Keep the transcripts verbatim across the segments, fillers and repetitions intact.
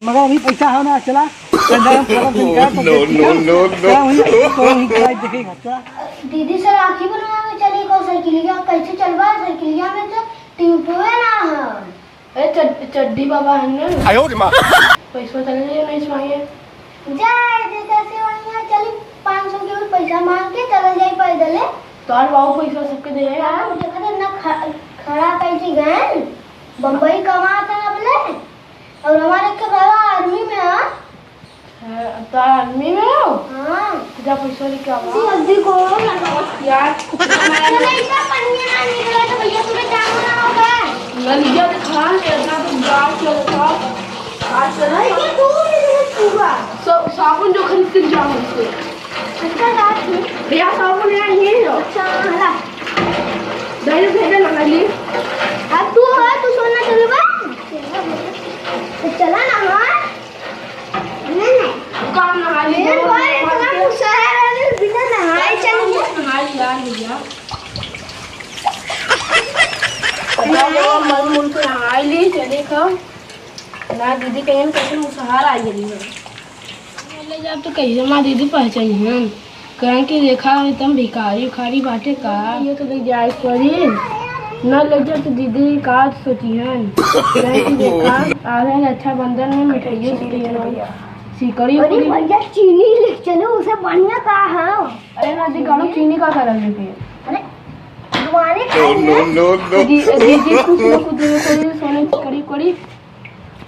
मगर अभी पैसा हो ना, चला। संध्या हम खत्म से निकाल तो देख लिया। चला, वहीं, तो वहीं खड़ा देखेगा, चला। दीदी से राखी बनवावे चली को साइकिलिया, कैसे चलबा साइकिलिया में तो ट्यूबवे ना है। ए, चड-, चड्डी बाबा है ना? आयो रे माँ। पैसा चले जाइए, नहीं सुनाइए। जाए दे, जैसे वहीं चली, पाँच सौ के भी पैसा मांग के चल जाई पैदल है। तोर बाबू पैसा सबके दे है। हाँ, देखा था ना, ख-, खड़ा कैसे गए, बम्बई कमाता है बोले। और हमारे के बाबा आर्मी में है। हाँ, तो आर्मी में हो? हाँ। जा पैसा लेके आवा। जल्दी करो ना। यार। चलो, इतना पनिया ना निकला तो भैया तुम्हें जाना ना होगा। ललिया तो खा ले, इतना तो गाँव चल था। आज चल। अरे, ये दूर है, ये पूरा। सा-, साबुन जो खरीद के जाओ उससे। अच्छा, रात में। भैया, साबुन यहाँ यहीं है। अच्छा, ला। दही भेजा ना खाली। अब तू हो, तू सोना चलबा? तो चला ना, हाँ। नहीं, नहीं। काम नहा ली, ए भाई, इतना गुस्सा है, अरे बिना नहाए चल गया। नहा लिया, लिया। ना, मन, मन को नहा ली, चले खाओ। ना, दीदी कहीं कैसे मुसहार आ गई है। ले जाब तो कैसे माँ दीदी पहचानी हम? कहें कि देखा है, तुम भिखारी उखारी बाटे का? ये तो ले जाए पड़ी। न ले जा तो दीदी का सोचिहन। कहें कि देखा, आ रहे रक्षाबंधन में मिठाइयों से दिए हैं। सिकड़ी अरे उकड़ी। भैया, चीनी ले चलो, उसे बढ़िया का है। अरे ना दी, कानो चीनी का करल लेके? अरे, तुम्हारे खाई ना। दी-, दीदी कुछ ना कुछ देवे पड़ी, सोने सिकड़ी उकड़ी।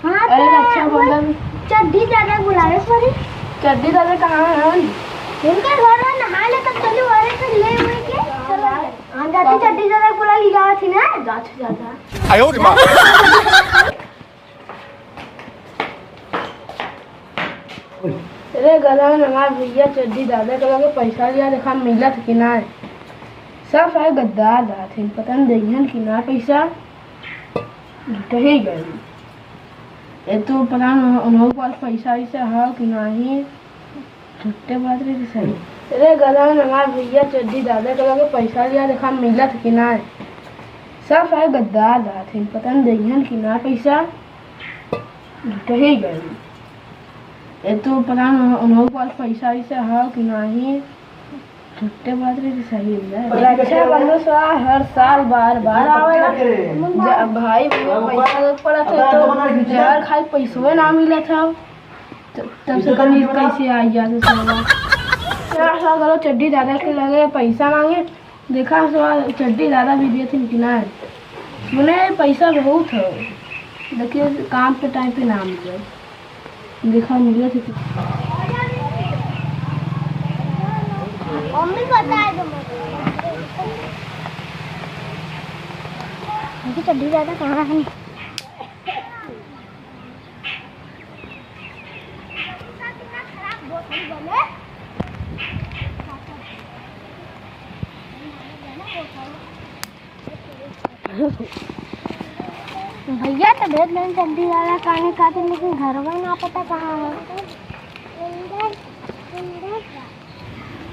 हाँ, अरे तो रक्षाबंधन। चड्डी दादा बुलावे पड़ी। चड्डी दादा कहाँ हैं? उनके घर में नहा ले, तब चली वाले से ले हुए के। चलो, हम जाते चड्डी दादा बुला ली जावा थी ना। जाते, जाते। आयो रे माँ। अरे गला में हमार भैया चड्डी दादा के लगे पैसा लिया, देखा मिलत कि ना। सब सारे गद्दार रहत हैं, पता नहीं देइहन कि ना पैसा। कहीं गए। ए तो पता न उन्हों के पास पैसा वैसा है कि नहीं। झूठे बात रही सही। अरे गला में हमार भैया चड्डी दादा के लगे पैसा लिया, देखा मिलत कि ना। सब सारे गद्दार रहत हैं, पता नहीं देइहन कि ना पैसा। कहीं गए। ए तो पता न उन्हों के पास पैसा वैसा है कि नहीं। झूठे बात रही सही है। रक्षाबंधन सा हर साल बार बार आवेला। ज-, भाई बहन पैसा देत पड़त है तो जहर खाई पैसवे ना मिलत है। त-, तब से कभी कैसे आ गया तो साला। चार साल करो चड्डी दादा के लगे पैसा मांगे। देखा सो चड्डी दादा भी दिए थे कि ना। सुने पैसा बहुत है, लेकिन काम के टाइम पे ना मिले। देखा मिले थे। मम्मी को बता दो। मुझे चड्डी दादा कहाँ है? भैया तो भेज दें चड्डी दादा काने खातिर, लेकिन घरवा ना पता कहाँ है।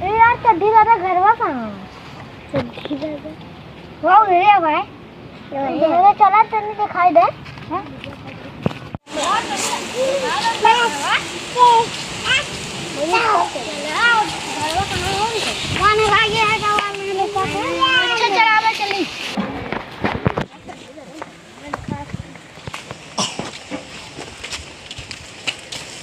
ए यार, चड्डी दादा घरवा कहाँ है? चड्डी दादा। हो गया भाई। चला, चल दिखाई दे। हैं?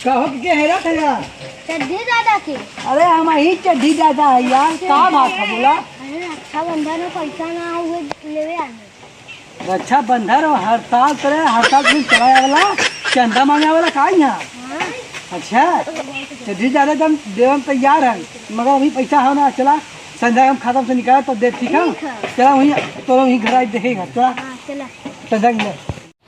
का हो, के हेरा था यार? चड्ढी दादा के। अरे हम ही चड्ढी दादा है यार, का बात है बोला? अरे रक्षाबंधन में पैसा ना हुए लेवे आने। रक्षाबंधन और हड़ताल करे, हड़ताल तुम चलाए वाला, चंदा मांगे वाला का यहाँ? हाँ। अच्छा, चड्ढी दादा एकदम देवे में तैयार है, मगर अभी पैसा हो ना, चला संध्या हम खाता से निकाला तो दे, ठीक है? ठीक है। चला वहीं, तो वहीं घर आई देखेगा, चला। हाँ, चला। संध्या के ले।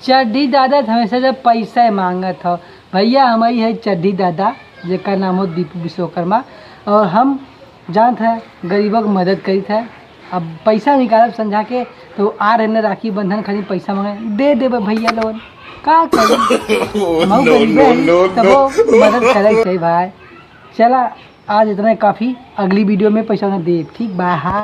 चड्ढी दादा त हमेशा जब पैसा मांगत हौ। भैया, हमही है चड्ढी दादा, जेकर नाम हो दीपू विश्वकर्मा, और हम जानत है गरीबों की मदद करीत है। अब पैसा निकालब संझा के, तो आ रहे न राखी बंधन खाली पैसा मांगे, दे देबे भैया लोगन, का करी? हम गरीबे हई, तबो मदद करे के चाही भाई। चला, आज इतना ही काफी, अगली video में पैसा ना देब, ठीक बा? हाँ।